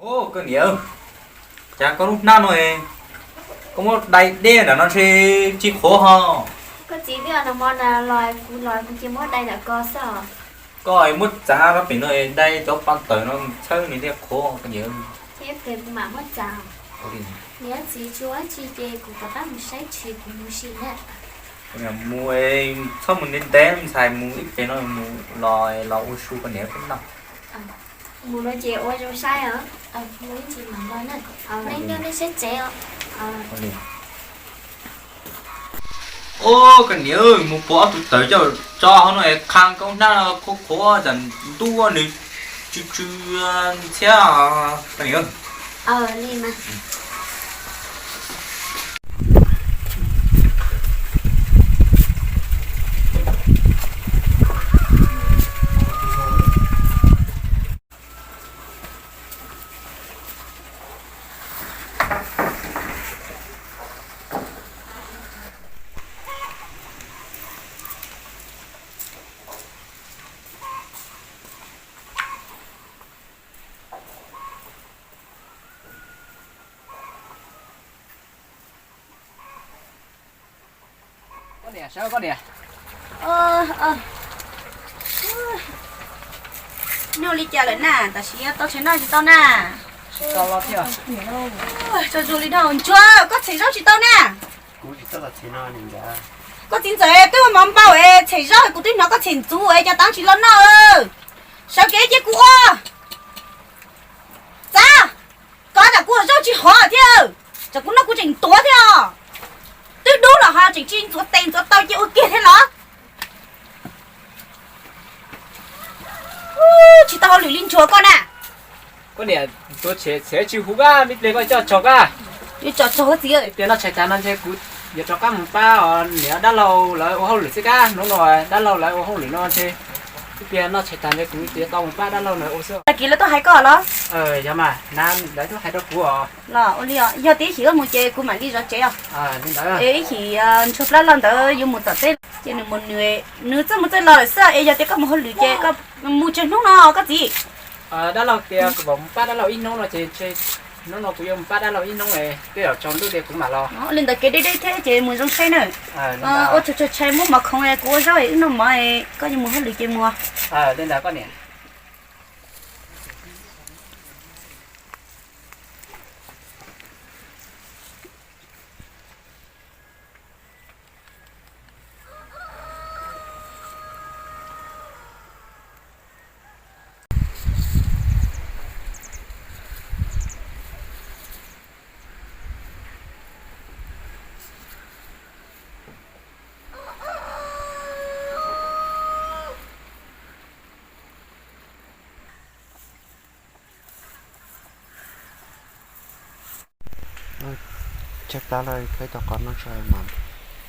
Ub, koj niam, cas koj lub hnab no koj muab dai deb nram no ntshe tsis qhuav ho. Koj txiv, twb yog nag hmo na los kuv los kuv cia muab dai ntawm ko xwb os. Koj muab txav rau pem no, dai cov pas tawm no txhawb nws thiaj qhuav koj niam. Thiab pem kuv mam muab txav. Niam txiv tsis ua dab tsi ces kuv rov qab mus saib tshis kuv mus sim na. Mus, txhob mus ntev ntev ntxhais, mus ib pliag no mus los los ua su koj niam peb noj. Mus no ces ua zoo saib os. Mus ib ntsis mam los na. Nej nyob nej saib tsev os. Ub, koj niam, mus pom ob tug tawv coj tso hauv no es qha koj hnab qhuav qhuav, tsam ntub nws tsw tsw ntxhiab koj niam. Li mas. Koj niam, sawv koj niam. Nug li cas lawm na, tam sim tau tshais noj tsis tau na. Tso zoo li no, Ntsuag, koj tshem zaub tsis tau na. Koj txiv ntxawm twb ua mov npau es tshem zaub, kuv twb hnov koj tshem ntxuv es cov tav tsis los noj. Sawv kev cia kuv ua. Txav, koj tsam kuv ua zaub tsis hov thiab, tsam kuv noj kuv tseem tuav thiab os. Twb dub los ho tseem tsis ntxuav tes ntxuav taw cia ua kiag thiab los. Tsis tau hauj lwm li Ntsuag koj na. Koj niam, tuav tshem tsis huv kab, ib pliag koj coj tsaug kab. Ib pliag noj tshais tas no ntshe kuv yuav rov qab mus pab niam dab laug lawv ua hauj lwm xwb kab. Hnub no dab laug lawv ua hauj lwm no ntshe ib pliag noj tshais tas ntshe kuv yuav tau mus pab dab laug lawv ua xwb. Tag kis lawv tuaj hais koj los? Yog mas, lawv tuaj hais rau kuv os. Los ua li os, yog tias xyov koj mus ces kuv mam li zov tsev os. Es ib chim Ntsuag plab loj ntawd yuav mus tom teb ces nws mus nws, nws txawj mus txawj los lawm xwb es yog tias koj mus hauj lwm ces koj mus tsawg hnub no koj txiv? Dab laug tias kuv mam mus pab dab laug ib hnub no ces ntshe hnub no kuv yuav mus pab dab laug ib hnub es tej zaum tsaus ntuj tias kuv mam los. Li ntawd kev deb deb thiab ces mus zoo saib na. Ua tshais tshais muab mov khoov kuv ua zaub wb noj mov, koj yuav mus hauj lwm ces mus. Li ntawd koj niam. Tshaib plab lawm, khaws tau qhov noj tso mam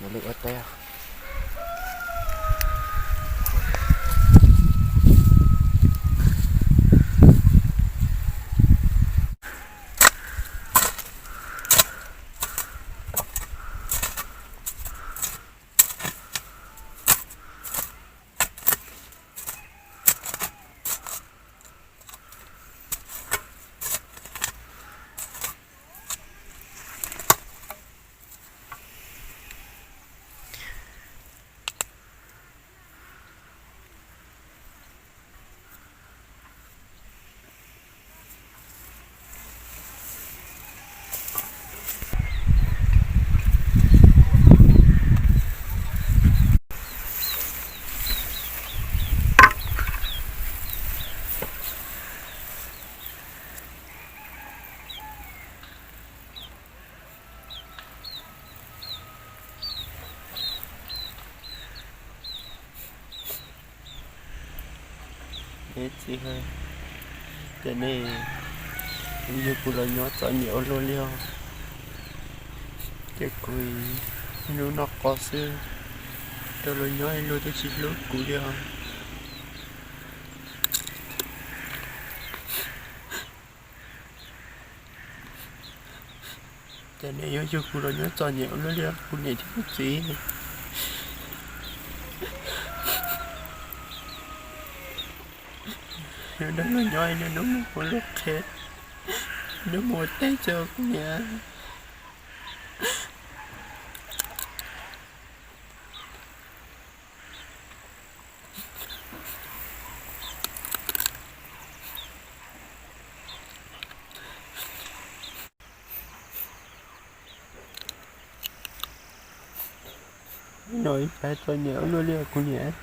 mam li ua teb. Txiv, cas nej yuav kuv los nyob txom nyem ua luaj li os. Ces kuv ib hnub noj qos xwb, rau los nyob luag twb tsis hlub kuv li os. Ces nej yuav yug kuv los nyob txom nyem ua luaj li, kuv niam thiab kuv txiv. Yog dab laug nyob ib hnub mus ua luaj qhev. Neb muab teb tso kuv niam. No ib pab txom nyem ua luaj li kuv niam.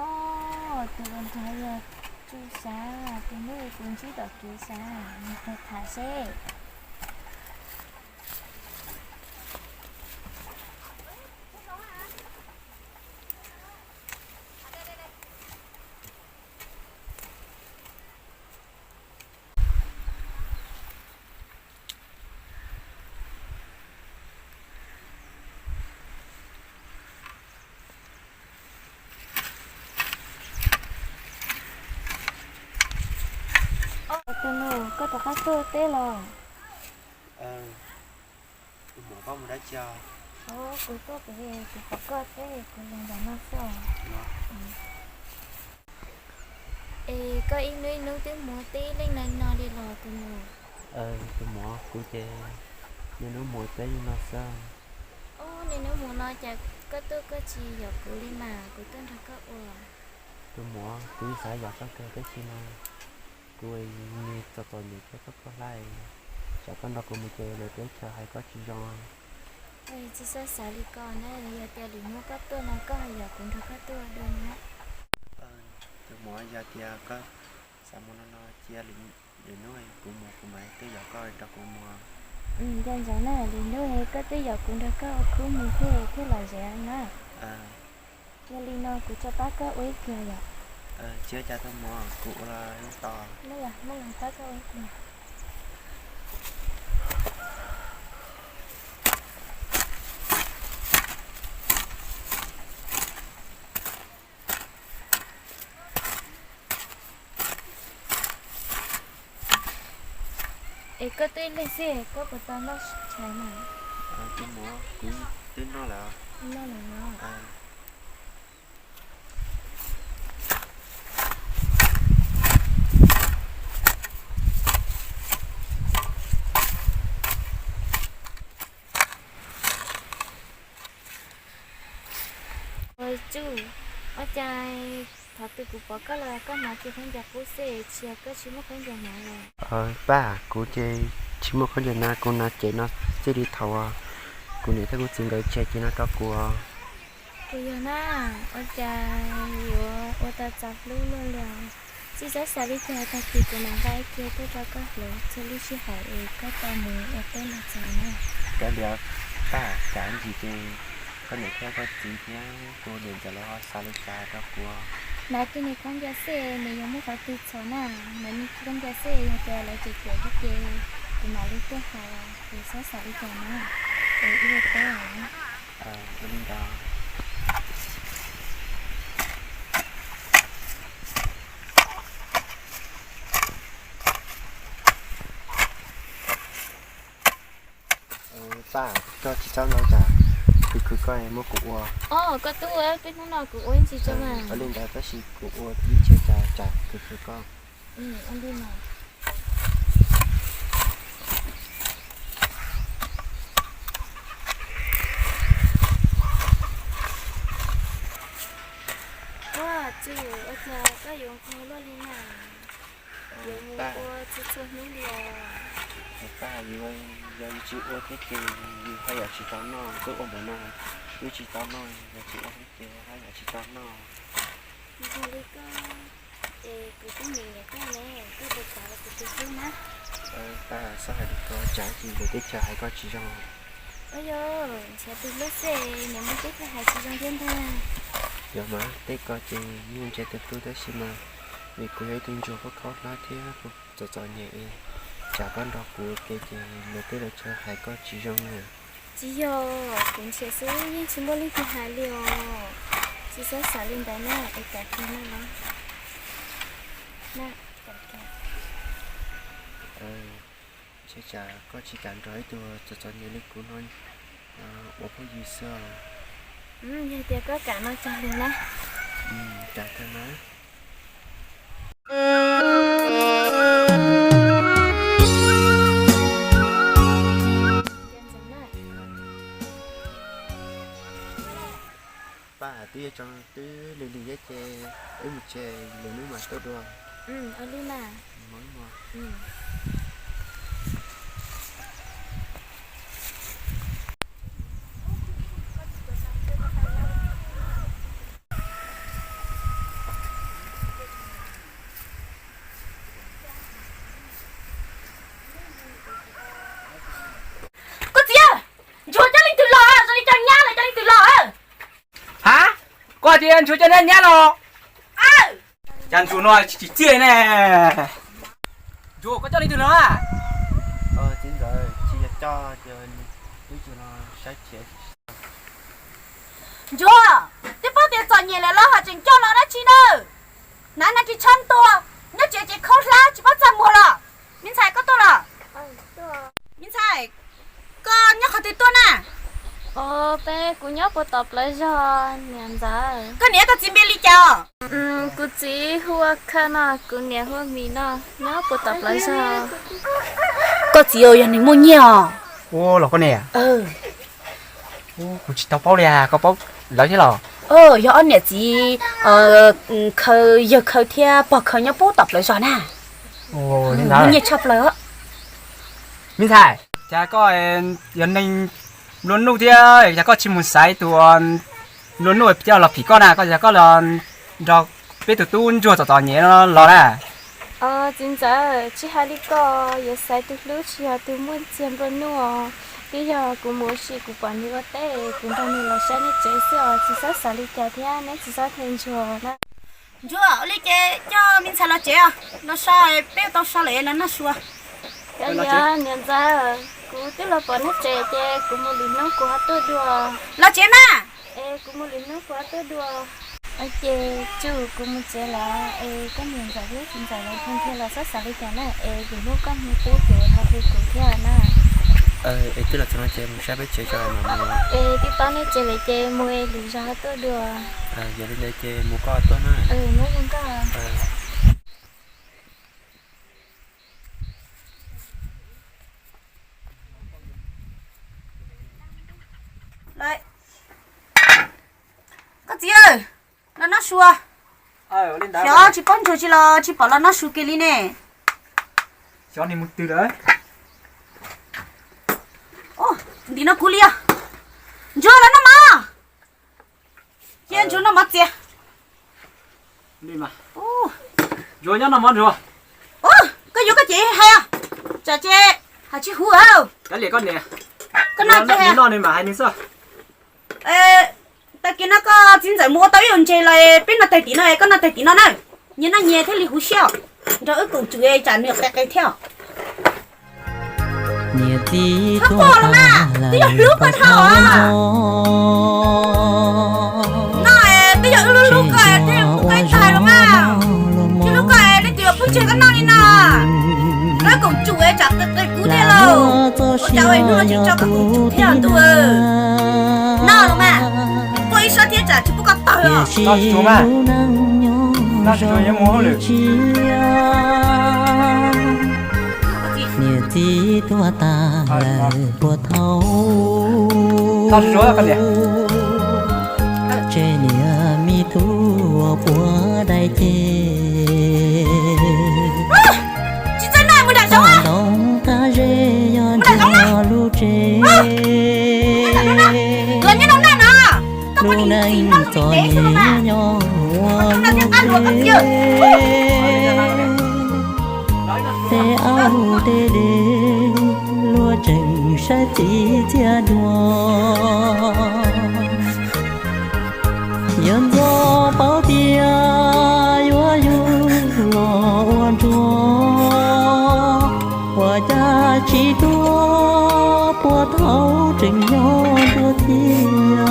Os, tus hluas nraug yog Tsuj Xav, tus hnub tus ntsib tom kev Xav, nws tham seb. Tus nus, koj rov qab tuaj teb los? Tus muam, koj mus dab tsi? Kuv tuaj pem, kuv pom koj teb, kuv los ntawm no xwb. Es koj ib hnub ib hnub twb mus teb ib leeg no li los tus nus? Tus muam, kuv ces niaj hnub mus teb li no xwb. Niaj hnub mus no cas koj tuaj koj tsis yaum kuv li mas kuv tuaj nrog koj ua. Tus muam, kuv xav yaum koj kawg tab sis mas kuv nim txom txom nyem thiab koj poj hlab, tsam koj nrog kuv mus ces lawv teb chaws hais koj tsis zoo. Tsis txhob xav li ko na, yog tias lwm hnub koj tuaj no koj ho yaum kuv nrog koj tuaj dua na. Tus muam, yog tias koj xav mus no no cia lwm hnub kuv mus kuv mam tuaj yaum koj nrog kuv mus. Nco ntsoov na, lwm hnub koj twb yaum kuv nrog koj ua khub mus thiab thiaj lom zem na. Yog li no kuv tso pab koj ua ib pliag yom. Tsis ua cas tus muam, kuv ua los yeej tau. Muab los pab koj ua ib pliag. Es koj twb ib leeg xwb koj puas tau noj tshais mas? Tus muam, kuv twb noj lawm. Noj lawm no. Ua Tsuj, ua cas thaum twg kuv pom koj los koj hnav kiag khaub ncaws qub xwb, tsis yog koj tsis muaj khaub ncaws hnav los? Pab, kuv ces tsis muaj khaub ncaws hnav, kuv hnav cev no xwb li thaum kuv niam thiab kuv txiv nkawd tseg cev no rau kuv. Kuv yog na, ua cas yuav ua tau txaus hlub luaj li. Tsis txhob xav li cas, tag kis kuv mam nqa ib kiag tuaj rau koj hlawv txhua lub sij hawm es koj tau mus ua teb ua chaw na. Kav liam, Paj, tsam ntsis ces koj niam thiab koj txiv thiab kuv niam ntxawm lawv ho xav li cas rau kuv. Hnav kiag niag khaub ncaws xwb, nws yuav muaj qhov twg txhaum na, hnav niag khaub ncaws xwb, yog tias lawv cem cem koj ces kuv mam li tuaj hais, es txhob xav li cas na, es wb ua teb os. Ua li ntawd. Paj, koj tsis txhob ntshai, tsam khwv khwv koj muab kuv ua. Os, koj twb ua, peb hnub no kuv ua ib ntsis tso mas. Ua li ntawd tab sis kuv ua ib tse tsam tsam khwv khwv koj. Koj yuav nquag luaj li na, yuav mus ua txhua txhua hnub li os. Yus tsis ua thiab ces yus haj yam tsis tau noj, twb ua npaum no twb tsis tau noj, yog tsis ua thiab ces haj yam tsis tau noj. Nquag li koj es kuv twb nyiam nyiam koj ne, koj puas kav kuv tus hlub na? Paj, txhob hais li ko, tsam ib ntsis lwm teb chaws hais koj tsis zoo. Ua yog nrhiav tus hlub xwb, niam muaj teb chaws hais tsis zoo thiab ntag. Yog mas, tej ko ces yeej nrhiav tus hlub tab sis mas vim kuv yog ib tug ntsuag khaub khaub hlab thiab kuv txom txom nyem, tsam koj nrog kuv ua ke ces lwm teb lwm chaw hais koj tsis zoo na. Tsis yog, kuv nrhiav xwb yeej tsis muaj leej twg hais li os. Tsis txhob xav li ntawd na, es kam kiag na los. Ntshe tsam koj tsis kam nrog ib tug txom txom nyem li kuv no ua phooj ywg xwb. Yog tias koj kam no cas li na. Kam kawg na. Paj, twb yuav tsaus ntuj lig lig thiab ces wb mus tsev, lwm hnub mam tuaj dua. Ua li mas. Koj txiv, Ntsuag coj leej twg los zoo li cov nyab los coj leej twg los? Ha, koj tias Ntsuag coj nyab los? Cas Ntsuag no tsis tsim txiaj ne. Ntsuag, koj coj leej twg los? Txiv ntxawm, tsis yog coj, twb tsis no saib tsis. Ntsuag, twb paub tias txom nyem lawm los ho tseem coj los dab tsi na? Hnav hnav ris tsho ntua, nyob tsev ces khaub hlab tsis paub txaj muag los. Me ntxhais, koj tuaj los? Me ntxhais, koj nyob qhov twg tuaj na? Peb, kuv nyob puag tom plawv zog niam ntxawm. Koj niam koj txiv npe li cas? Kuv txiv hu ua Kha no, kuv niam hu ua Mis no, nyob puag tom plawv zog. Koj txiv yog neeg muaj nyiaj os. Ua los koj niam? Kuv tsis tau paub li, koj paub lawv thiab los? Yog ob niam txiv Khaws, yawg Khaws thiab pog Khaws nyob puag tom plawv zos na. Muaj nyiaj tshaj plaws. Me ntxhais, cas koj yog neeg nplua nuj thiab cas koj tsis mus xaiv tus nplua nuj coj los phim koj na, koj cas koj los nrog peb tus tub ntsuag txom txom nyem no los na? Txiv ntxawm, tsis hais li ko, yuav xaiv tus hlub tsis yog tus muaj txiag nplua nuj os. Twb yog kuv mus ua si kuv pom nws ua teb, kuv nrog nws los saib neb tsev xwb os, tsis txhob xav li cas thiab neb tsis txhob them Ntsuag na. Ntsuag, ua li ces coj me ntxhais los tsev os, los so, peb tau so lawm los noj su. Cov niam, niam ntxawm, kuv twb los pom neb tsev ces kuv mus lwm hnub kuv ho tuaj dua. Los tsev mas. Es kuv mus lwm hnub kuv ho tuaj dua. Ces tsum kuv mus tsev lawm es koj niam ntxawm thiab txiv ntxawm lawv thiaj los txhob xav li cas na, es lwm hnub koj mus twb ces ho hu kuv thiab na. Es twb los txog no ces mus saib peb tsev tso mam mus. Es twb paub neb tsev lawm ces mus es lwm zaus ho tuaj dua. Yog li ntawd ces mus koj tuaj na. Neb zoo koj. Koj txiv, los noj su. Xyov tsis paub Ntsuag tsis los tsis pom los noj su kiag li ne. Xyov nws mus twg lawm. Ntim no kuv li os. Ntsuag, los noj mov. Cia Ntsuag noj mov txias. Ntsuag, nyob noj mov Ntsuag. Koj yuav koj ces hais os. Tsam ces hais tsis huv. Kav liam koj niam. Koj noj ces hais. Noj nws mam hais nws xwb. Tag kis no koj txiv ntxawm mus ua tau ib ua ntses los peb noj tag tim no, koj noj tag tim no na. Nyias noj nyias thiaj li huv siab os. Nrog wb koom tsum tsam nws qe qe thiab. Niam txiv tuaj tas lawm puas tau hnov? No twb yog wb hlub hlub koj, twb yog kuv qe tag los mas. Twb hlub koj, leej twg yuav pub tseg koj noj li no. Wb koom tsum tsam qe qe kuv thiab lauj. Ua cas ua hnub no tsis tso koj koom tsum thiab ntuj. Noj los mas, quaj ib sab thiab tsam tsis pub koj tawg os. Noj tsuag mas, noj tsuag yuav mus hauj lwm. Niam txiv tuaj tas lawm puas tau hnov? Tseg niam me tub puas dai Ces tsis txawj noj, mus nram zoov, ntoo qab zeb yog ntsuag lub tsev, lub neej txom nyem nyob ua luag qhev. Tej aub tej de luag tseem saib txiv txiaj duam. Yawg ntxov paub tias yuav yug los ua nruas, ua cas tsis tuaj puag thaum tseem nyob nruab thiab.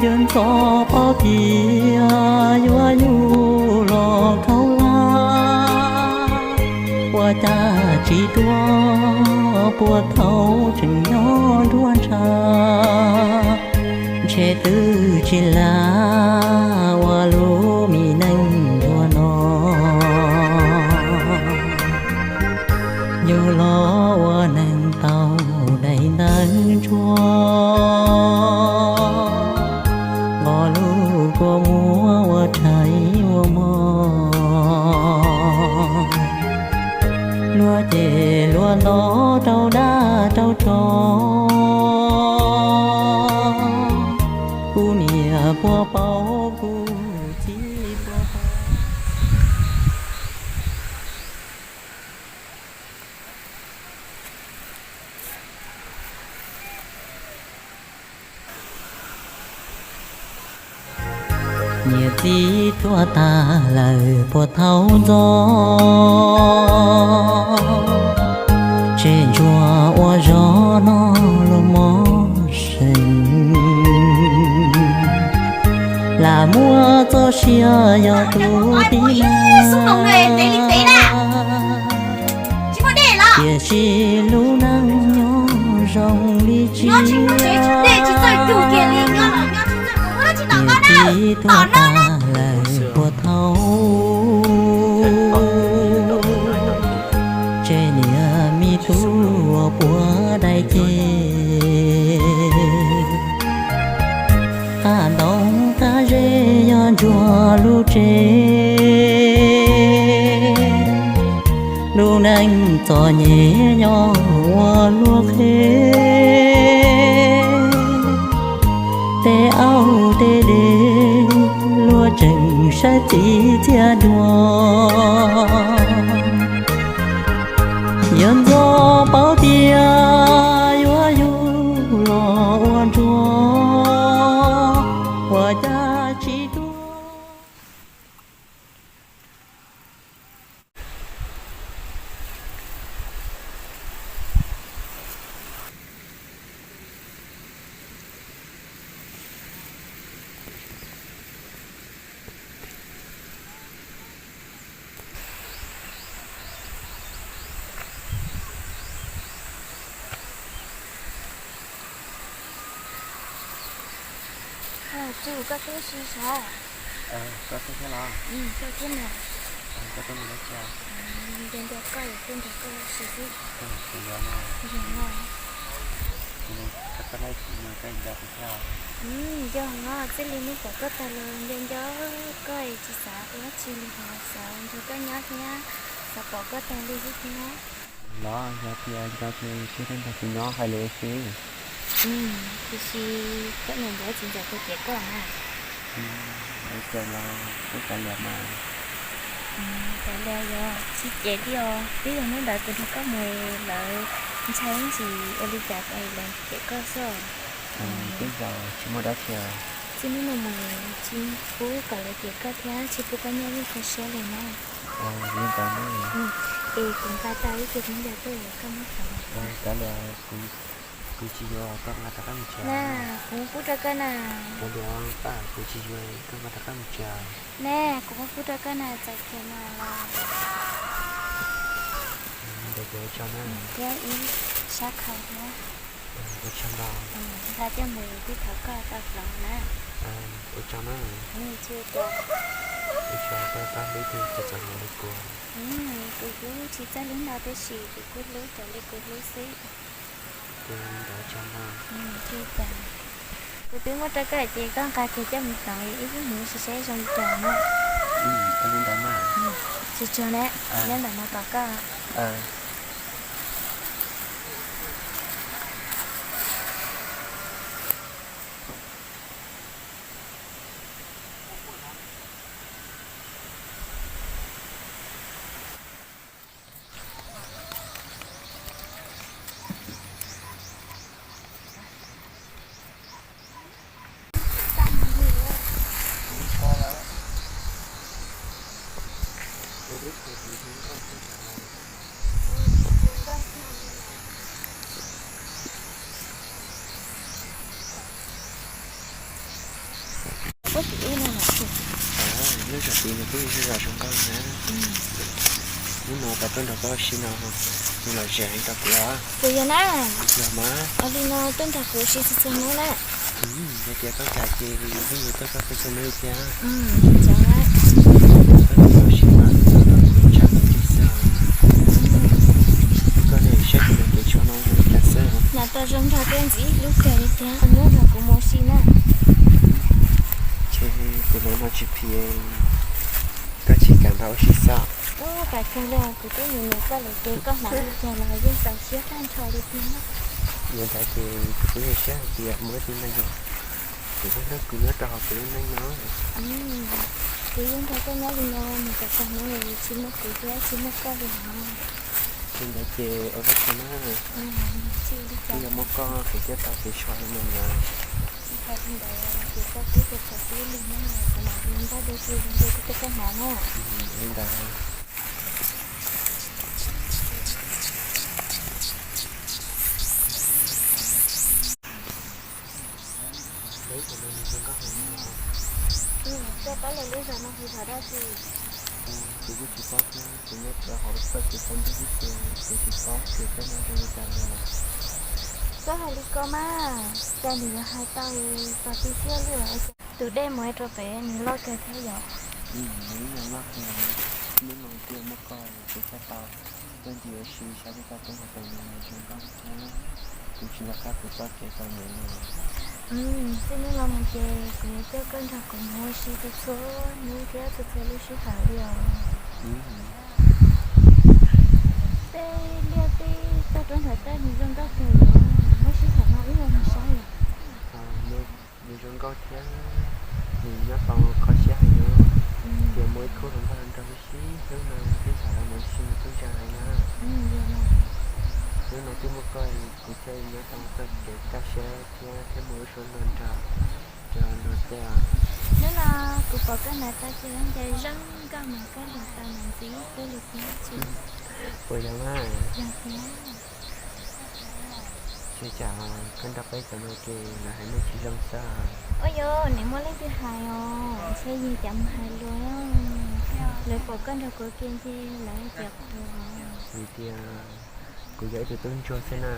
Yawg ntxov paub tias yuav yug los khaub hlab, ua cas tsis tuaj puag thaum tseem nyob nruab nrag. Ntshe twb tsis lam ua lub me neej nruab no, yug los ua neeg tau daim ntawv ntsuab, nqos lub kua muag ua rhais ua mos. Luag cem luag nto rau dab rau tsov, kuv niam puas paub kuv txiv puas paub. Niam txiv tuag tas lawm puag thaum ntxov, tseg ntsuag ua zog noj los mos seem. Lam muaj txoj sia yog tus tib neeg, tiam sis lub neej nyob zoo li tsiaj. Niam txiv tuag tas lawm puag thaum, tseg niam me tub ua puav dai ces. Qab ntoo qab zeb yog ntsuag lub tsev, lub neej txom nyem nyob ua luag qhev. Tej aub tej de luag tseem saib txiv txiaj duam. Yawg ntxov paub tias yuav yug los ua nruas, ua cas tsis tuaj. Tsuj, koj twb si sav. Koj thiab los? Koj thiab na. Koj tuaj mus dab tsi? Nco nco koj es tuaj nrog koj si xwb. Yog no. Koj nco kuv thiab. Yog no, txij li hnub pom koj tag los nco nco koj es tsis xav ua dab tsi li, xav nrog koj nyob thiab xav pom koj tag li xwb thiab. Los yog tias nco ces sib nrog kuv nyob hais lus xwb. Tiam sis koj niam ntxawm txiv ntxawm puas cem koj na? Lawv cem los kuj kav liam mas. Kav liam yog tsis cem li os, twb yog hnub ntawd kuv nrog koj mus lawv ntshai ntsis ua li cas es lawv cem koj xwb. Twb yog tsis muaj dab tsi. Txij hnub no mus tsis pub kom lawv cem koj thiab tsis pub koj nyob lub kho siab li na. Li ntawd na. Es kuv nqa tau ib ce khaub ncaws tuaj es koj muab rau. Kav liam, kuv tsis yuav, koj nqa rov qab mus tsev. Na, kuv muab pub rau koj na. Kav liam, kuv tsis yuav, koj nqa rov qab mus tsev. Na, kuv muab pub rau koj na, txawm khiav no los. Ntawd ces ua tsaug na. Thiab ib sab khau thiab. Ua tsaug ntau. Nqa coj mus twb thov koj tau hloov na. Ua tsaug na. Ua tsaug, koj pab hlub ces txom nyem li kuv. Kuv hlub tsis txawj hlub ntau tab sis kuv kuj hlub raws li kuv hlub xwb. Ces ua tsaug na. Ua tsaug. Kuv twb muab rau koj ces koj nqa kiag coj mus hloov ib hnub saib zoo li cas na. Ua li ntawd mas. Tsuag tsuag na, nyob ntawm no tos koj. Lub zos tid nws kuj yog zos zoo nkauj na. Hnub no tau tuaj nrog koj ua si no, nws lom zem heev rau kuv os. Puas yog na? Yog mas. Ua li no tuaj nrog kuv ua si txhua txhua hnub na. Yog tias koj kam ces kuv yeej yuav tuaj koj txhua txhua hnub thiab. Koj tuaj ua si mas txhob tau kuv tshav ntuj xwb. Koj niam saib kuv niam kev tshuav no zoo li cas xwb. Niam tau zoo nrog koj ntxiv ib lub kawg li thiab, hnub nrog kuv mus ua si na. Ces kuv lawv no tsis phim, koj tsis kam nrog ua si xwb. Ub, pais kawg li, kuv twb nim nyiam koj lawm ces koj hnav li cas los yeej txaus siab tag nrho li tiag. Yog ntawd ces kuv kuj zoo siab hais tias muaj ib tug neeg zoo, kuv hlub hlub kuv nyob rau hauv kuv lub neej no. Kuv yeej nrog koj nyob li no mus kom tag hnub, tsis muaj kuv thiab tsis muaj koj li hos. Li ntawd ces ua koj tsaug na. Twb yog muaj koj kuv thiaj tau kev tshuav li no na. Tsis tas li ntawd ces koj twb tau tshuav tib li na, kuv mam li npaj dua kiag zoo dua rau koj hnav na. Li ntawd. Koj paub lawv lub zos no hu zos dab tsi? Kuv kuj tsis paub thiab, kuv nyob rau hauv txoj kev txog ntuj xwb ces kuv tsis paub tias tej no zoo li cas li. Koj hais li ko mas, cas nws yuav hais tau txaus tib siab li os. Tus dej mus rau pem nws loj kawg thiab yom? Nws yeej yog loj kawg, hnub no twb yog muaj koj kuv thiaj tau tuaj ncig ua si saib tej toj roob hauv pes no zoo nkauj thiab. Kuv tsis nco qab kuv txoj kev txom nyem li. Txij hnub no mus ces kuv yuav coj koj nrog kuv mus ua si txhua txhua hnub thiab txhua txhua lub sij hawm li os. Tej liaj tej toj roob nram tej nws zoo nkauj kawg li, muaj sij hawm no wb mus saib. Nws zoo nkauj thiab nws nyob tau kho siab heev li. Tias muaj ib khub hluas nkauj nrog wb sib hlub no, twb tham los mus ua si nws tub ntsa heev na. Hnub no twb muaj koj kuv thiaj nyob tau txoj kev kaj siab thiab thiab muaj lub suab nrog nrog luag tej os. Hnub no kuv pom koj hnav tau cov ncaws zoo nkauj mas koj nrog tau mas ntxim hlub li thiab tsis. Puas yog mas? Yog thiab. Ces cas koj nrog peb cov no ces lawv hais nej tsis zoo xwb. Ua yog nim muaj leej twg hais os, ntshe yog cov mus hais luag. Lawv pom koj nrog kuv kiag ntshe lawv hais tias qhuas. Vim tias kuv yog ib tug tub ntsuag xwb na.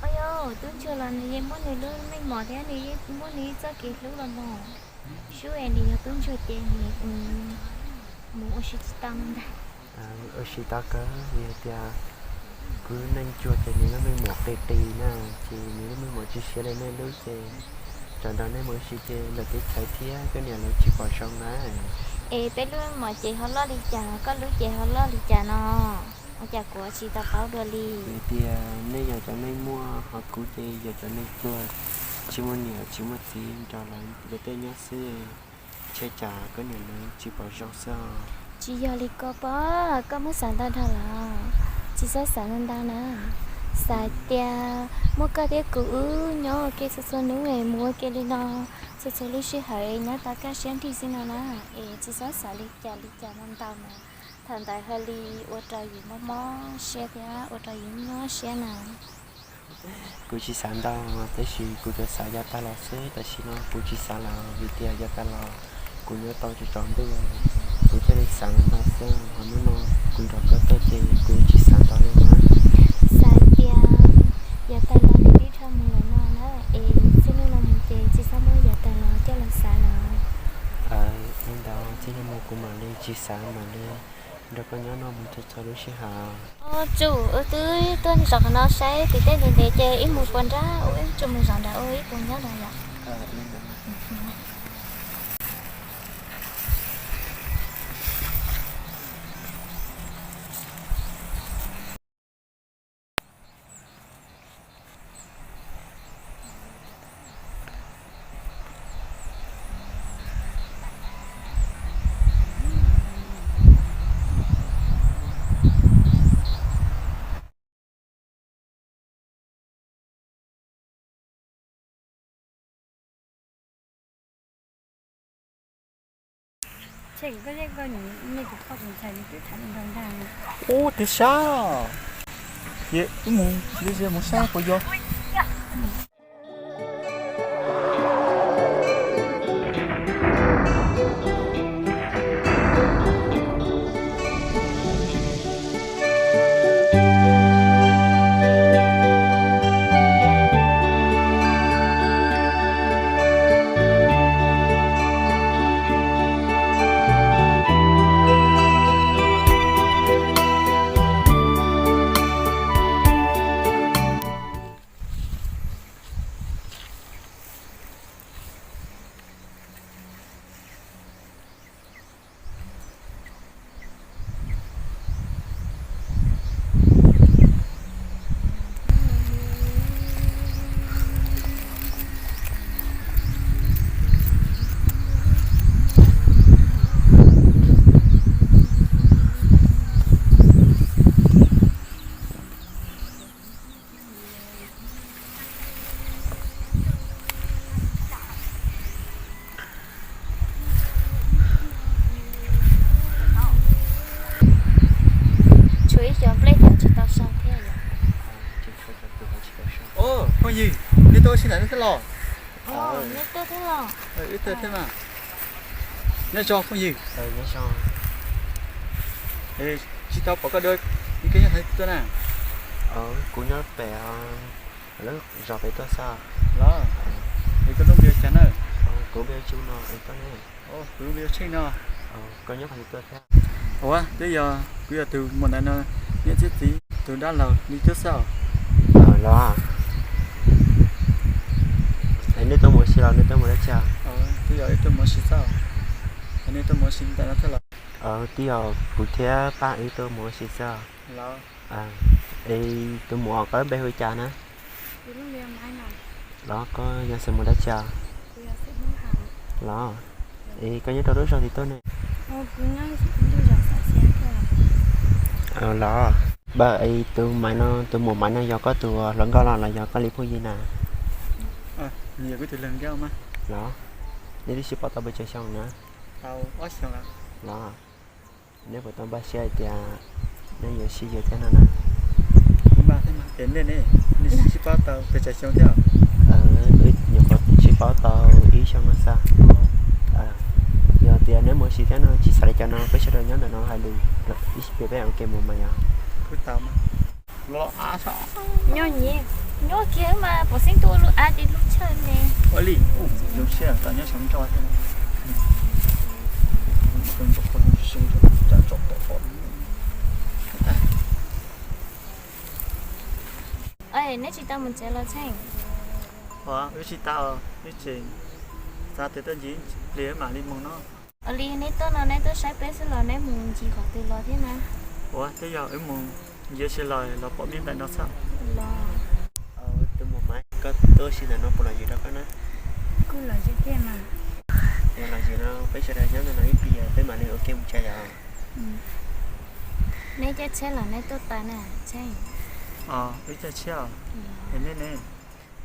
Ua yog tub ntsuag los nws yeej muaj nws lub meej mom thiab nws yeej muaj nws ib txoj kev hlub los mas. Sub es nws yog tub ntsuag ces nws mus ua si tsis tau no ntag. Ua si tau kawg, vim hais tias kuv lub neej ntsuag ces nws lub meej mom qis qis na, ces nws lub meej mom tsis siav li nej lub ces tsam nrog nej mus ua si ces lawv teb chaws thiab koj niam lawv tsis pom zoo na. Es peb lub meej mom ces ho loj li cas, koj lub ces ho loj li cas no, ua cas kuv tsis tau paub dua li. Vim tias nej yog cov neeg muaj, ho kuv ces yog cov neeg pluag, tsis muaj niam tsis muaj txiv, nrog lawv tej nyob xwb. Ntshe cas koj niam lawv tsis pom zoo xwb os. Tsis yog li ko pob, koj muab xav ntau dhau lawm. Tsis txhob xav ntau ntau na. Xav tias muaj koj thiab kuv wb nyob ua ke txhua txhua hnub es mus ua ke li no, txhua txhua lub sij hawm nyob tau kaj siab nrig xwb no na. Es tsis txhob xav li cas li cas ntau ntau mas, thaum ntawd haj li ua rau yus mob mob siab thiab ua rau yus nyuaj siab na. Kuv tsis xav ntau, tab sis kuv tsuas xav yav tag los xwb, tam sim no kuv tsis xav lawm, vim tias yav tag los kuv nyob tau tsaus ntuj, kuv thiaj li xav ntau xwb. Ho hnub no kuv nrog koj tuaj ces kuv tsis xav ntau li na. Xav tias yav tag los nws twb dhau mus lawm no na, es txij hnub no mus ces tsis txhob muab yav tag los coj los xav lawm. Li ntawd txij hnub no kuv mam li tsis xav, mam li nrog koj nyob no mus txhua txhua lub sij hawm. Os, tsum, wb twb tuaj zaum qhov no saib kwv tij ntev ntev ces wb mus puas nrab, wb tsum mus zaum nrad ua ib puas nyob nrad yom. Ub, tiag sab. Ces wb mus, mus saib puas yog. Tshuav ib co nplej cov tsis tau sau thiab yom. Phooj ywg, nej tuaj ua si ntawm no thiab los? Nej tuaj thiab los? Wb tuaj thiab mas. Nyob zoo phooj ywg. Tsis tau pom koj dua, koj nyob qhov twg tuaj na? Kuv nyob pem lub zos pem tuaj xwb. Los, es koj lub npe ua cas na? Kuv npe hu Tsu no, es koj ne? Kuv npe hu Tsheej no. Koj nyob qhov twg tuaj thiab? Ua, twb yog kuv yog tus muam ntawm no niam thiab txiv tus dab laug li thiab xwb. Los, es nej tuaj mus ua si los nej tuaj mus dab tsi? Twb yog wb tuaj mus ua si xwb. Es nej tuaj mus ua si ntawm no thiab los? Twb yog kuv thiab Paj wb tuaj mus ua si xwb. Los, es tus muam koj lub npe hu li cas na? Los koj yog xeem Hmoob dab tsi? Los, es koj nyob rau lub zos twg tuaj ne? Los, es tus Maiv no, tus muam Maiv no yog koj tus hluas nkauj los los yog koj li phooj ywg na? Los, nej twb sib paub tau pes tsawg xyoo na? Los, neb puas tau npaj siab hais tias neb yuav sib yuav thiab no na? Es nej ne, nej sib paub tau pes tsawg xyoo thiab? Nyuam qhuav sib paub tau ib xyoo no xwb. Yog tias neb mus ua si thiab no tsis xav li cas no peb sawv daws nyob ntawm no hais lus ib pliag peb ua ke mus mas yog. Nyob nyob kiag mas pom xeeb tuaj lub av ces lub tshawj ne. Ua li, zoo siab tau nyob saum nroj thiab. Neb tsis tau mus tsev los Tsheej? Wb tsis tau, wb tseem xav tias tuaj ncig ib pliag mam li mus no. Ua li neb tuaj no neb tuaj saib peb xwb los neb mus ncig qhov twg los thiab na? Ua, twb yog wb mus ncig ua si los los pom nej ntawm no xwb. Los, tus muam Maiv, koj tuaj ua si ntawm no puas lom zem rau koj na? Kuj lom zem tiag mas. Yog lom zem no peb sawv daws nyob ntawm no ib pliag peb mam li ua ke mus tsev yom. Neb caij tsheb los neb tuaj tas na Tsheej? Wb caij tsheb os. Es nej ne?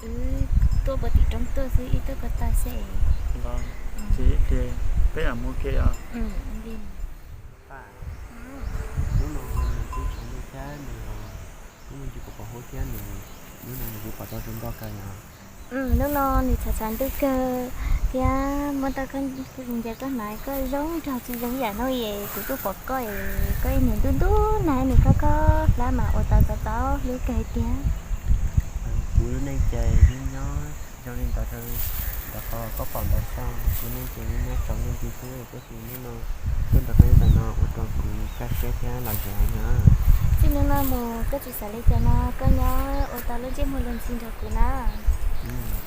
Wb tuaj puag tim roob tuaj xwb, wb tuaj ko taw xwb. Los, ces ib pliag peb mam mus ke os. Hnub no nws kuj tshav ntuj thiab nws, hnub no nws kuj pom huab thiab nws, hnub no nws kuj pom tau zoo nkauj kawg yom. Hnub no nws tshav tshav ntuj kawg thiab muab tau koj, kuv ncaws koj hnav koj zoo nraug tsis zoo yam no es kuv kuj pom koj es koj ib niag ntub ntub na, ib niag khob khob hlab mas ua tau txaus txaus hlub kawg tiag. Kuv lub neej ces yeej nyob zoo li ntawd rau ntawm qhov koj pom ntawd xwb, kuv lub neej ces yeej nyob tsaus ntuj nti xwb, tab sis hnub no tuaj nrog koj nyob ntawm no ua rau kuv kaj siab thiab lom zem heev na. Txij hnub no mus koj tsis xav li cas no, koj nyob ua tau lub ntsej muag luag ntxhi nrog kuv na.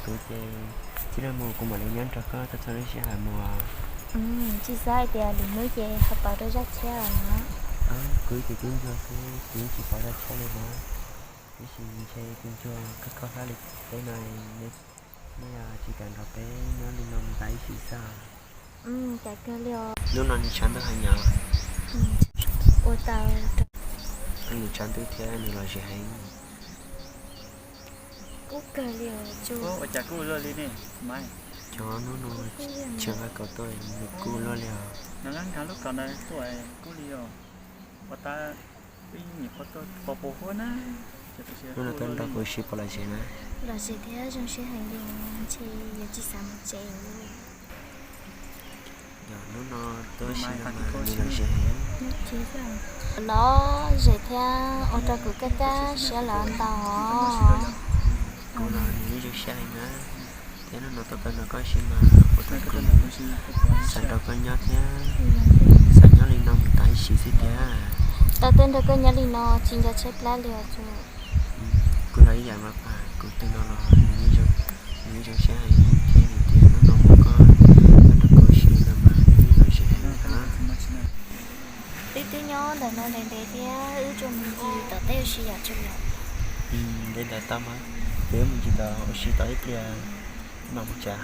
Kuv ces Tij laug Mus, kuv mam li nyob nrog koj txog txog lub sij hawm mus. Tsis xav hais tias lwm hnub ces ho pauv rau zaj tshiab os. Kuv ces kuv ntsuag xwb, kuv tsis pauv zaj tshiab li na. Tiam sis ntshe kuv ntsuag kawg koj hlab li peb no, nej tsis kam nrog peb nyob li no mus tas ib sim xwb. Cas kawg li os. Hnub no nws tshav ntuj heev nyom. Ua tau. Nws tshav ntuj thiab nws lom zem heev. Kub kawg li os. Ua cas kub luaj li ne? Cov hnub no tsis nqa kaus tuaj nws kub luaj li os. Nws nkag lub kaus ntawd tuaj kub li os. Ua tas peb nyiam qhov tuaj pos pos huab na. Hnub no tuaj nrog kuv ua si puas lom zem na? Lom zem thiab zoo siab heev li, ntshe yuav tsis xav mus tsev. Yog hnub no tuaj ua si no mas nws lom zem heev. Lom zem thiab ua rau kuv kaj kaj siab lawm ntau os. Kuv los nws yeej zoo siab heev na, thiab hnub no tuaj nrog koj ua si mas ua rau kuv xav nrog koj nyob thiab, xav nyob li no mus tas ib sim xwb tiag. Tau tuaj nrog koj nyob li no tsis nco tshaib plab li os. Kuv los ib yam mas pab kuv tus no los nws yeej zoo siab heev thiab, nws tias hnub no muaj koj tuaj nrog kuv ua si no mas nws yeej lom zem heev na. Wb twb nyob ntawm no ntev ntev thiab wb tsuas mus ncig tom teb ua si yom tsuas yom. Ntev ntawd tau mas, ces wb mus ncig tom ua si tau ib pliag mam mus tsev.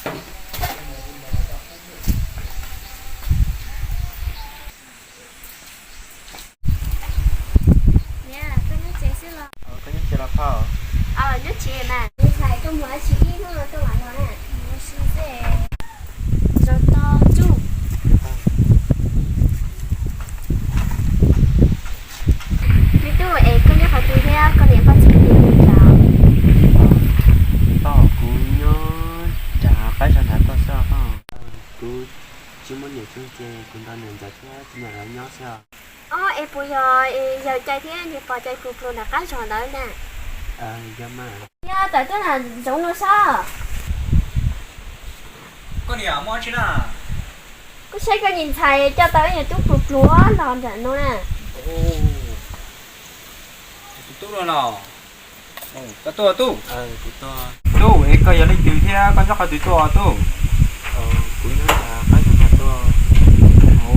Niam, koj nyob tsev xwb los? Koj nyob tsev los phauj? Nyob tsev mas. Ntxhais, koj mus dab tsi ib hnub no koj mam los na? Mus ua si xwb. Zaum tau tub. Me tub, es koj nyob qhov twg thiab koj niam koj txiv pw li cas? Tau, kuv nyob rau qab zos nram toj xwb os. Kuv tsis muaj niam txiv ces kuv nrog niam ntxawm thiab txiv ntxawm lawv nyob xwb os. Ob, es puas yog yawg Cai thiab niam pog Cai pluag pluag nram qab zos ntawd na? Yog mas. Yog, tawm tuaj nram zoov no saib. Koj niam muaj dab tsi na? Kuv saib koj niam ntxhais coj tau ib niag tub pluag pluag los nram no na. Tus tub no los? Koj tuaj tub? Tub, es koj yog leej twg thiab koj nyob qhov twg tuaj tub? Kuv nyob qab zos tuaj.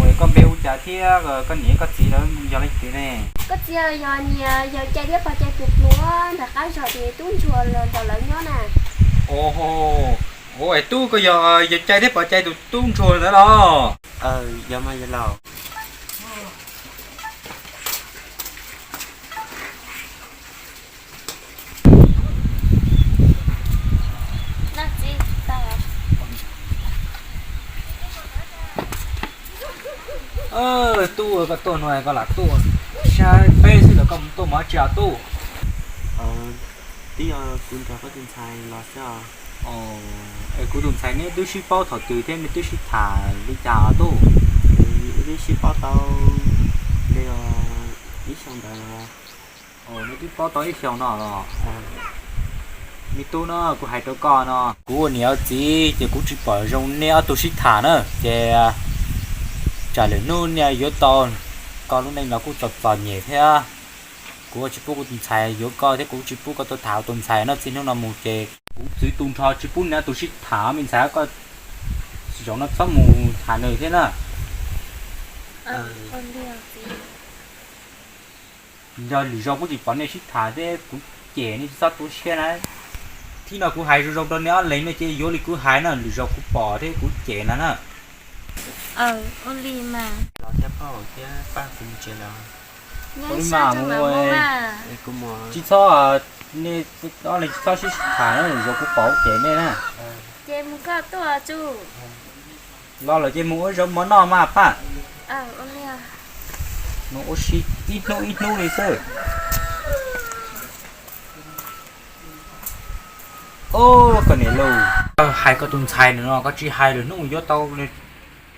Es koj npe hu cas thiab koj niam koj txiv lawv yog leej twg ne? Koj txiv yog niam yawg Cai thiab pog Cai pluag pluag nram qab zos ces tub ntsuag los nrog lawv nyob na. Ua, es tub koj yog yawg Cai thiab pog Cai tus tub ntsuag ntawd los? Yog mas yawg laus. Tub, koj tuaj no koj lam tuaj saib peb xwb los koj tuaj mus dab tsi tub? Twb yog kuv nrog koj tus ntxhais los xwb os. Es kuv tus ntxhais neb twb sib paub thaum twg thiab neb twb sib tham li cas tub? Wb twb sib paub tau li ib xyoos ntawd. Neb twb paub tau ib xyoos no los? Me tub no, kuv hais rau koj no, kuv ua niam ua txiv ces kuv tsis pom zoo neb ob tug sib tham na, ces tsam lwm hnub neb yuav tau koj lub neej los kuj txom txom nyem thiab. Kuv tsis pub kuv tus ntxhais yuav koj thiab kuv tsis pub koj tuaj tham tus ntxhais no, txij hnub no mus ces kuv txwv tu nrho tsis pub neb ob tug sib tham, me ntxhais koj zaum no txhob mus tham nws thiab na. Yog lwm zaus kuv tsis pom nej sib tham thiab kuv cem nej tsis txhob tu siab na. Thib no kuv hais zoo zoo rau nej ob leeg, nej cia yuav li kuv hais na, lwm zaus kuv pom thiab kuv cem no na. Ua li mas. Los thiab phauj thiab pab kuv mus tsev lawm. Ua li mas mus, tsis txhob, nej ob leeg tsis txhob sib tham na, lwm zaus kuv pom kuv cem nej na. Ces mus koj tuaj tsuj. Los lawm ces mus ua zaub mov noj mas pab. Mus ua si ib hnub ib hnub li xwb. Koj niam lauj, hais koj tus ntxhais no koj tsis hais lwm hnub yuav tau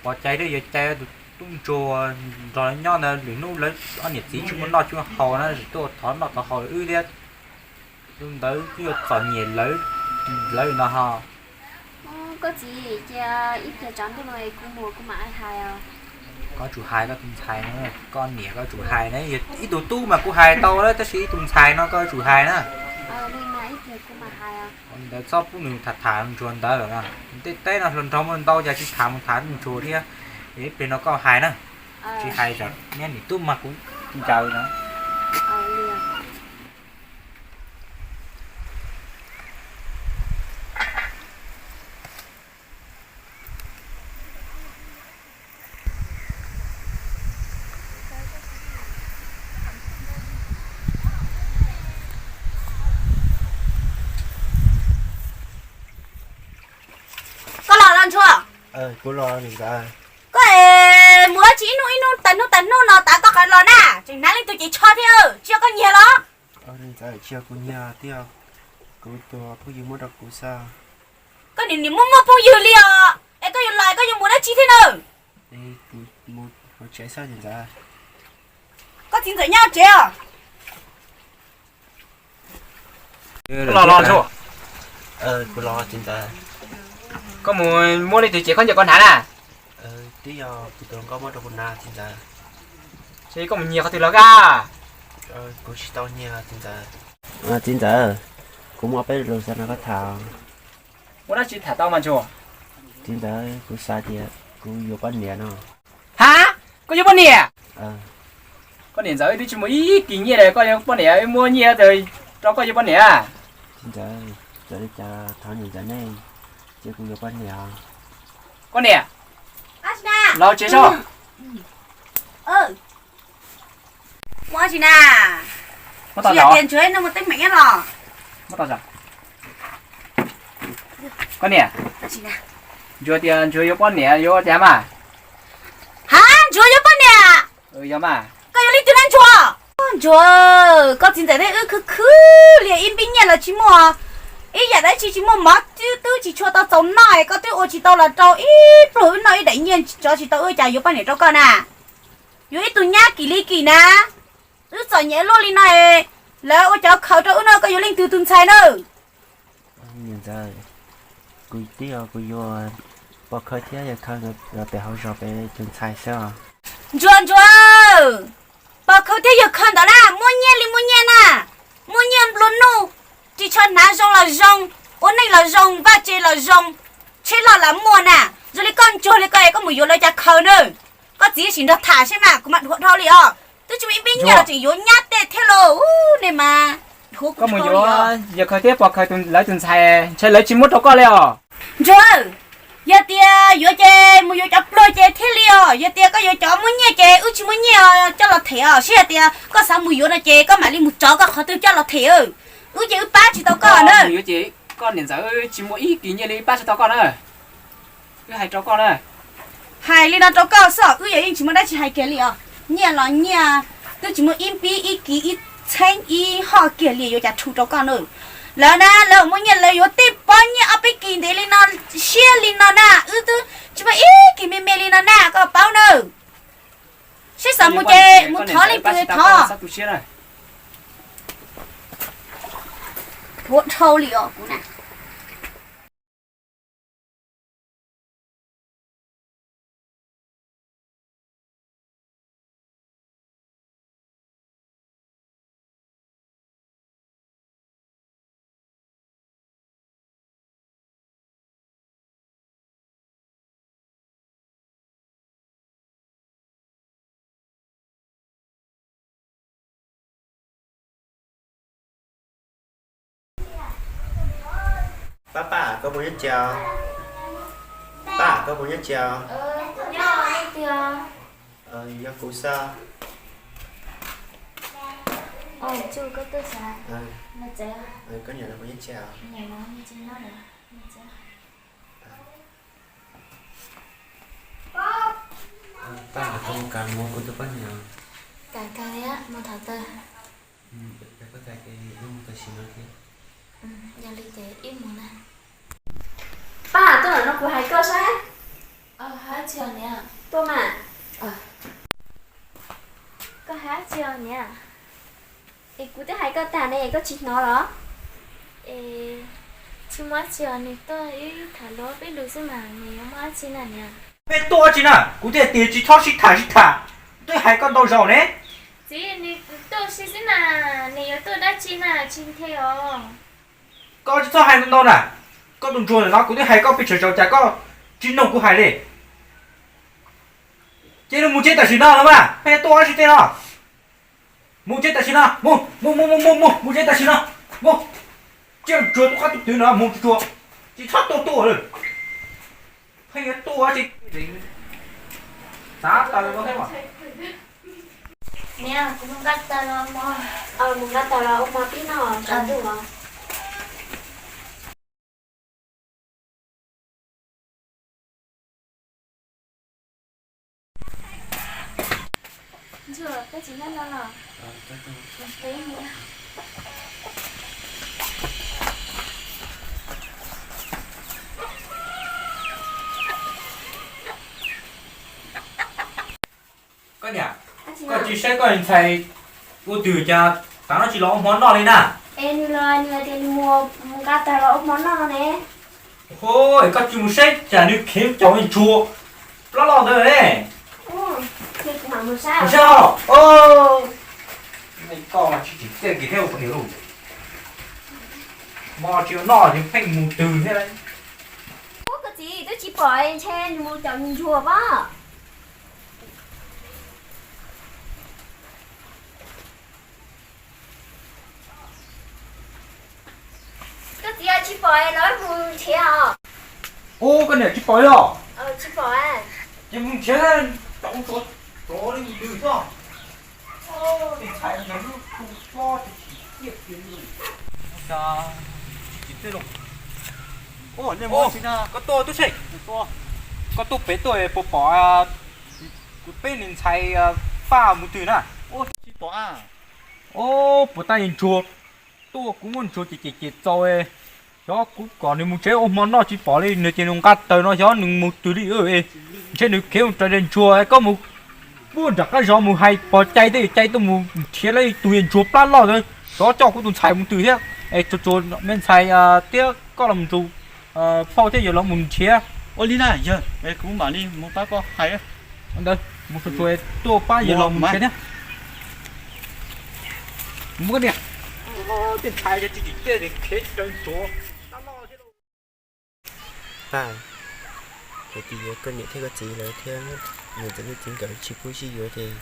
pov cai thiab yuav cai tus tub ntsuag nrog lawv nyob ntawd, lwm hnub lawv ob niam txiv tsis muaj noj tsis muaj haus na, tuaj thov noj thov haus wb thiab. Tus ntawd twb yuav txom nyem lawv, lawv no ho. Koj txiv, cia ib pliag tsaus ntuj no kuv mus kuv mam hais os. Koj tsum hais koj tus ntxhais no, koj niam koj tsum hais na, ib tug tub mas kuv hais tau lawm tab sis ib tug ntxhais no koj tsum hais na. Ntawd txhob pub nws tham tham ntsuag ntawd lawm na. Tej teb no hluas nraug muaj ntau cas tsis tham mus tham ntsuag thiab. Ib pliag no koj hais na, tsis hais tsam niag niam tub mas kuv ncaws na. Koj los los ntsuag. Koj es mus dab tsi ib hnub ib hnub tas hnub tas hnub no tas koj qhov los na, tseem hnav leej twg cev tsho thiab, tsis yog koj nyiag los? Tsis yog kuv nyiag, kuv tus phooj ywg muab rau kuv xwb. Koj nim nim muaj muaj phooj ywg li os, es koj yuav los koj yuav mus dab tsi thiab na? Koj txiv ntxawm nyob tsev os. Los los ntsuag. Koj mus muab leej twg cev khaub ncaws koj hnav na? Twb yog kuv tus hluas nkauj muab rau kuv hnav txiv ntxawm. Ces koj mus nyiag qhov twg los koj? Txiv ntxawm, kuv muaj peb lo lus xav nrog koj tham. Muaj dab tsi tham tau mas ntsuag? Txiv ntxawm, kuv xav tias kuv yuav poj niam no. Ha, koj yuav poj niam? Koj niam ntxawm, wb twb tsis muaj ib kis nyiaj li, koj yuav poj niam, wb muab nyiaj rau koj yuav poj niam. Txiv ntxawm, txawm li cas thov niam ntxawm nej Ces kuv yuav poj niam. Koj niam, los tsev soj. Muaj dab tsi na? Muab tau zam. Ntsuag no mus teeb meem los. Muab tau zam. Koj niam, Ntsuag tias Ntsuag yuav poj niam yuav ua cas mas? Ha, Ntsuag yuav poj niam? Yog mas. Koj yuav leej twg na Ntsuag? Ntsuag, koj txiv ntxawm thiab wb khwv khwv li ib npib nyiaj los tsis muaj, ib yam dab tsi tsis muaj, mov twb tsis tshua tau txaus noj es koj twb ua tsis tau los rau ib pluag wb noj ib daim nyiaj tsov tsis tau wb cas yuav poj niam rau koj na. Yuav ib tug nyab kim li kim na. Wb txom nyem luaj li no es lawv ua cov khaws rau wb no koj yuav leej twg tus ntxhais na? Niam ntxawm, kuv twb yog kuv yuav Pov Khawb thiab Yawg Khawb nkawd pem hauv zos pem tus ntxhais xwb os. Ntsuag, Ntsuag, Pov Khawb thiab Yawg Khawb ntawd na muaj nyiaj li muaj nyiaj na, muaj nyiaj nplua nuj, ris tsho hnav zoo los zoo, ua neej los zoo, vaj tse los zoo, tsheb loj los muaj na. Zoo li koj ntsuag li koj es koj mus yuav lawv cas khaws na? Koj txiv sim nrog tham seb mas kuv mam dhuav dhau li os. Twb tsis muaj ib npib nyiaj los tseem yuav nyab tej thiab lauj, nej mas dhuav kuv dhau li os. Yawg Khawb thiab Pov Khawb lawv tus ntxhais ntshai lawv tsis muab rau koj li os. Ntsuag, yog tias yuav ces mus yuav cov pluag ces thiaj li os, yog tias koj yuav cov muaj nyiaj ces wb tsis muaj nyiaj coj los them os, seb hais tias koj xav mus yuav no ces koj mam li mus rov koj qhov twg coj los them. Wb ces wb pab tsis tau koj na. Yuav ces koj niam ntxawm tsis muaj ib kis nyiaj li pab tsis tau koj na. Wb hais rau koj na. Hais li no rau koj xwb os, wb yeej tsis muaj dab tsi hais kiag li os. Nyiaj los nyiaj, twb tsis muaj ib npib ib kis ib txheeb ib hoj kiag li yuav cas rhu rau koj na. Lawv na, lawv muaj nyiaj lawv yuav tej pob nyiaj ob peb kis ntev li no, siab li no na, wb twb tsis muaj ib kis me me li no na, koj paub na. Seb xav mus ces mus thov leej twg thov. Dhuav dhau li os kuv na. Pab, pab, koj puas nyob tsev? Pab, koj puas nyob tsev? Yog kuv xwb. Koj niam lawv puas nyob tsev? Pab, koj mus kav mus kuv tus poj niam. Kav kawg thiab, mus thaum twg? Yog koj tias ces wb mus tam sim no thiab. Yog li ces wb mus na. Pab, tuaj ntawm no kuv hais koj saib. Tuaj mas. Koj hais dab tsi os niam? Es kuv twb hais koj tag ne, koj tsis hnov los? Es tsis muaj dab tsi os, nws tuaj wb tham luag peb lus xwb mas, nws yuav muaj dab tsi na niam? Peb tuaj dab tsi na, kuv thiaj tias tsis txhob sib tham sib tham, twb hais koj ntau zaus ne. Txiv, nws tuaj si xwb na, nws yuav tuaj dab tsi na, tsis nthe os. Koj tsis txhob hais ntau ntau na, koj tus ntsuag ntawm no kuv twb hais koj pes tsawg zaus cas koj tsis mloog kuv hais li. Cia li mus tsev tam sim no los mas, peb tuaj dab tsi tej no. Mus tsev tam sim no, mus, mus, mus, mus, mus, mus, mus tsev tam sim no, mus. Cia ntsuag tus qab tus twg no mus tsuag, tsis txhob tuaj tuaj lawm. Pheej yuav tuaj tsis, xav tawm los thiab mas. Niam, kuv mus nqa taws los, mus nqa taws los ua mov pib noj tsaus ntuj os. Ntsuag, koj tsis nyob no los? Koj niam, koj tsis saib koj ntxhais ua twg cas tav no tsis los ua hmo noj li na? Es nws los nws hais tias nws mus nqa taws los ua hmo noj no ne. Hos, koj tsis mus saib tsam nws khev caum ntsuag plab loj ntawd ne. Mus saib os. Koj tsis tsim txiaj kiag thiab ua poj niam lauj. Hmo tsis noj ces pheej mus twg thiab. Ub, koj txiv, twb tsis pom ntshe nws mus caum ntsuag pob. Koj txiv, tsis pom los mus nrhiav os. Ub, koj niam tsis pom li os? Ces mus nrhiav cov ntsuav, ntsuav li mus twg xwb. Tus ntxhais ntawd lub kua pob tsis tiaj tiaj li. Koj tuaj tub Tsheej, koj tuaj pem tuaj puas pom kuv peb niag ntxhais Faj mus twg na? Tsis pom. Ub, puas tab yog ntsuag tuaj, kuv muab ntsuag ces ces ces txaus. Xyov kuv kom nws mus tsev ua hmo noj tsis pom li, nws ces nws nqa taws no xyov nws mus twg li. Ntshe nws khiav mus raws li ntsuag, koj mus puag nram qab zos mus hais pog cai thiab yawm cai tuaj mus nrhiav lawv ib tug yawg ntsuag plab loj ntawd, rov coj kuv tus ntxhais mus twg thiab. Es tsuas tsuas me ntxhais thiab koj los mus nrug phauj thiab yawg los mus nrhiav. Ua li na yawg, kuv mam li mus pab koj hais. Ntawd mus tsuas tsuas tuaj pab yawg los mus nrhiav thiab. Mus koj niam. Tej ntxhais yog tsis tsim txiaj ces khiav raws ntsuav. Paj, hais tias yog koj niam thiab koj txiv lawv thiab niam ntxawm leej txiv nkawd tsis pub sib yuav ces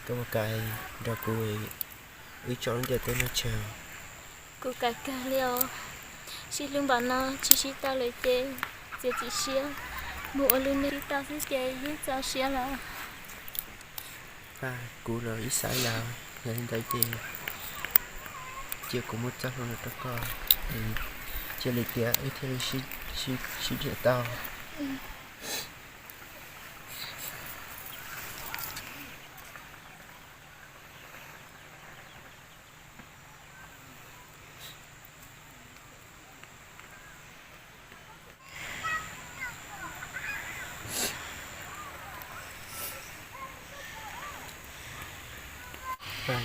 koj mus kais nrog kuv, wb tso lub ntiaj teb no tseg. Kuv kais kawg li os. Sib hlub npaum no tsis sib tau lawm ces txiav txim siab mus ua lub neej sib tau xwb ces yeej txaus siab lawm. Paj, kuv los ib xav yam, yog li ntawd ces cia kuv muab txoj hlua no rau koj, cia li tias wb thiaj li sib nrhiav tau.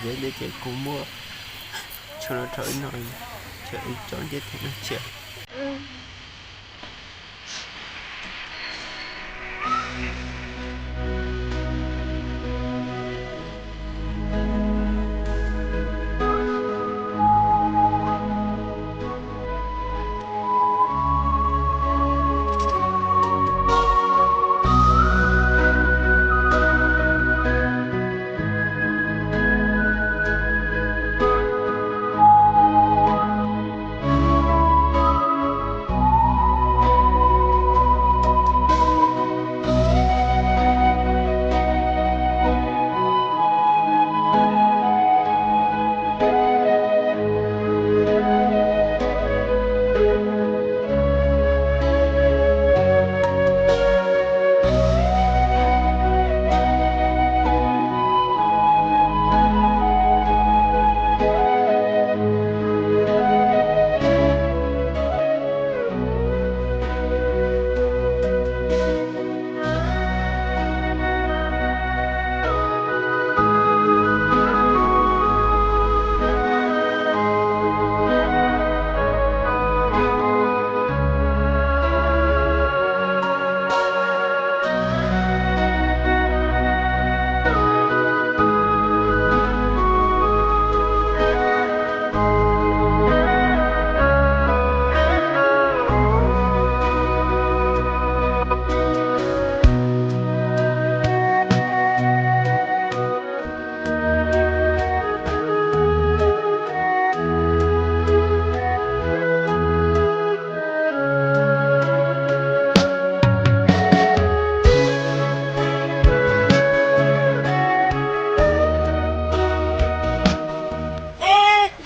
Yog li ces kuv muab tsho no rau wb noj, ces wb tso ntiaj teb no tseg.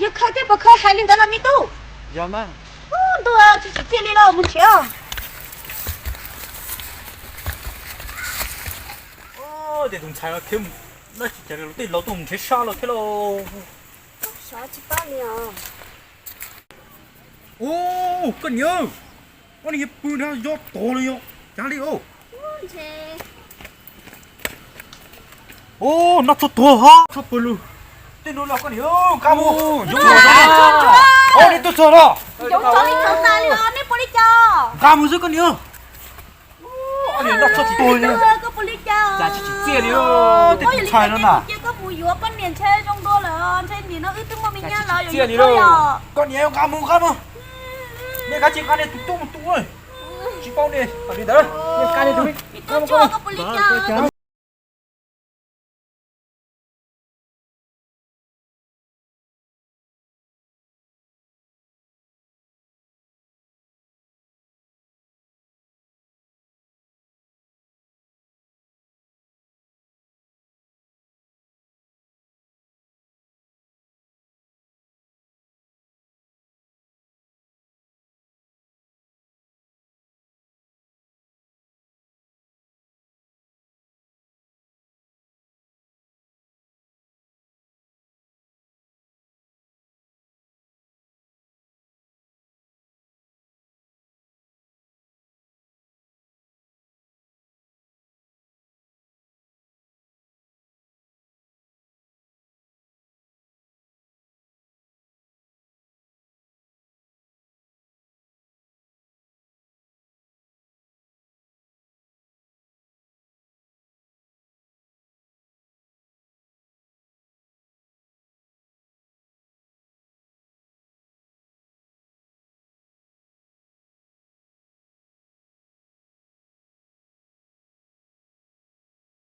Yog khaws tej pov khawv hais li ntawd los me tub? Yog mas. Ntuj, tsis tsim txiaj li los mus nrhiav. Tej tus ntxhais no khiav, no tsis cas los tej laus tuaj mus nrhiav sab los thiab lauj. Xyov tsis paub li os. Ub, koj niam, koj niam, yog pw no yog tog los yog cav li os. Ub, noj txhua tuag ho txhua pw lug. Tej nuav los koj niam, nqa mus. Ub, nej tuaj txog los. Nqa mus xwb koj niam. Noj txhua tuag li. Cas tsis tsim txiaj li, tej tus ntxhais no na. Tsis tsim txiaj li. Koj niam, nqa mus, nqa mus. Nej kav tsij nqa nej tus tub mus tu, tsis paub nej li ntawd. Nej nqa nej tus, nqa mus, nqa mus.